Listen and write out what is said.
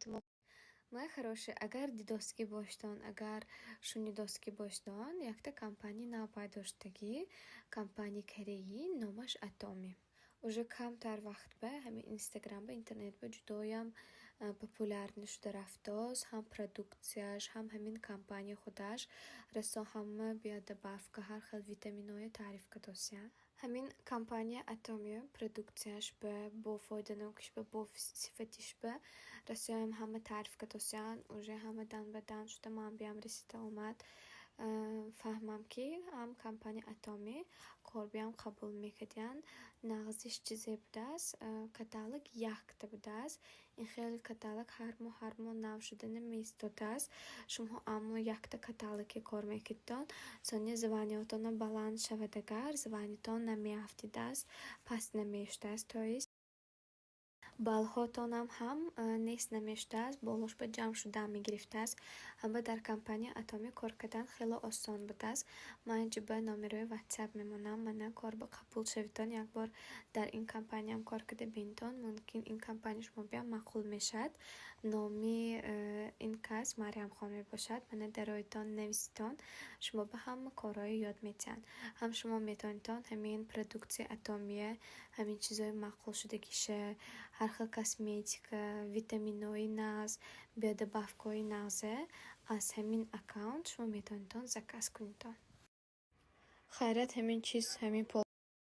Мои хорошие, агар дидостагӣ боштон, агар шунидостагӣ боштон, якта компания нав пайдо шудагӣ, компанияи кореӣ, номаш Атоми. Уже камтар вақт ба ҳамин Инстаграм, ба интернет ба ҷудоям популярный шуда рафтост, ҳам продукцияш, ҳам ҳамин компания худаш. Расо ҳама биодобавка, ҳар хел витаминҳое таъриф кардосиянд. Ҳамин компания Атоми продукцияш ба бо фоиданокиш ба бо сифатиш ба расоям ҳама таъриф кардосиянд. Уже ҳама дан ба дан шуда ман биям расида омад. Фаҳмам, ки ҳам компания Атоми корбиам қабул мекардиянд. Нағзиш чизе будааст, каталог якта будааст. Ин хеле каталог ҳар моҳ, ҳар моҳ нав шуда намеистодааст. Шумо аммо якта каталоге кор мекардитон, сония званиётона баланд шавад, агар званиятон намеафтидааст, паст намешудааст, то есть баллҳотонам ҳам нест намешудааст, болош ба ҷамъ шудан мегирифтааст. Ҳама дар компания Атоми кор кардан хеле осон будааст. Ман инҷа ба номерои WhatsApp мемонам. Мана, кор ба қабул шавитон, як бор дар ин компанияам кор карда бинтон, мумкин ин компания шумо биям маъқул мешавад. Номи ин кас Марьямхон мебошад. Мана, дароитон, нависитон, шумо ба ҳама корҳое ёд метиҳанд. Ҳам шумо метавонитон ҳамин продукцияи Атомия, ҳамин чизҳои маъқулшудагиша, ҳар хел косметика, витаминҳои нағз, биодобавкаҳои нағзе аз ҳамин аккаунт шумо метавонитон заказ кунитон. Хайрат, ҳамин чиз, ҳамин пол.